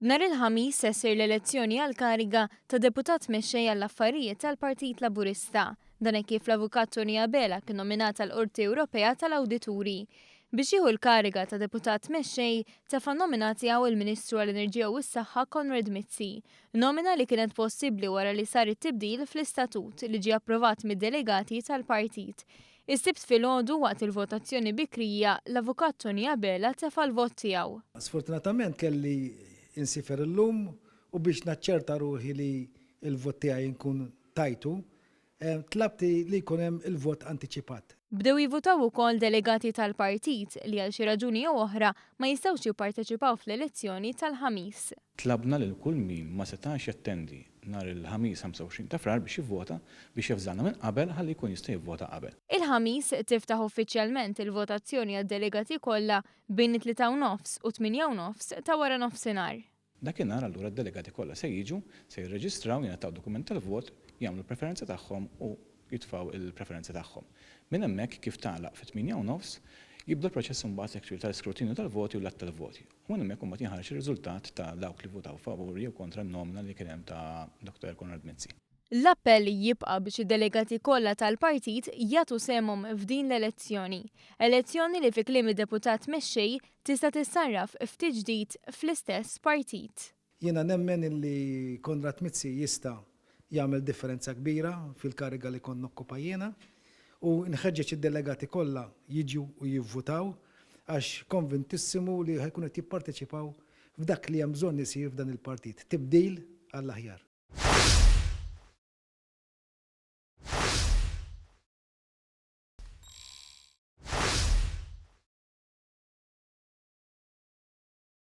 Nhar il-Ħamis se ssir l-elezzjoni għall-kariga ta' Deputat Mexxej għall-Affarijiet tal-Partit Laburista. Dan hekk kif l-Avukat Tony Abela kien nominat għall-Qorti Ewropea tal-Awdituri. Biex jieħu l-kariga ta' Deputat Mexxej, tefa' n-nomina tiegħu il-Ministru għall-Enerġija u s-Saħħa Konrad Mizzi. Nomina li kienet possibbli wara li sar it-tibdil fl-istatut li ġie approvat mid-delegati tal-partit. Is-Sibt filgħodu, waqt il-votazzjoni bikrija, l-Avukat Tony Abela tefa' l-vot tiegħu. Sfortunatament kelli nsiefer illum u biex naċċerta ruħi li l-vot tiegħi nkun tajtu, tlabt li jkun hemm il-vot antiċipat. Bdew jivvutaw ukoll delegati tal-partit li għal xi raġuni jew oħra ma jistgħux jipparteċipaw fl-elezzjoni tal-Ħamis. Tlabna lil kull min ma setax jattendi nhar il-Ħamis 25 ta' Frar biex jivvota, biex javżana minn qabel ħalli jkun jista' jivvota qabel. Il-Ħamis tiftaħ uffiċjalment il-votazzjoni għad-delegati kollha bejn it-tlieta u nofs u t-tmienja u nofs ta' waranofsinhar. Dakinhar allura d-delegati kollha se jiġu, se jirreġistraw, jingħataw dokument tal-vot, jagħmlu l-preferenza tagħhom u jitfgħu l-preferenza tagħhom. Minn hemmhekk, kif tagħlaq fit-tmienja u nofs, jibda l-proċess imbagħad actually tal-iskrutinju tal-voti u l-għadd tal-voti. U minn hemmhekk imbagħad jinħareġ ir-riżultat ta' dawk li vvutaw favur jew kontra n-nomina li kien hemm ta' Dottor Konrad Mizzi. L-appell jibqa' biex id-delegati kollha tal-partit jagħtu sehemhom f'din l-elezzjoni. Elezzjoni li fi kliem id-Deputat Mexxej tista' tissarraf f'tiġdid fl-istess partit. Jiena nemmen illi Konrad Mizzi jista' jagħmel differenza kbira fil-kariga li kont nokkupa jiena u nħeġġeġ id-delegati kollha jiġu u jivvutaw għax konvintissimu li ħa jkunu qed jipparteċipaw f'dak li hemm bżonn isir f'dan il-partit, tibdil għall-aħjar.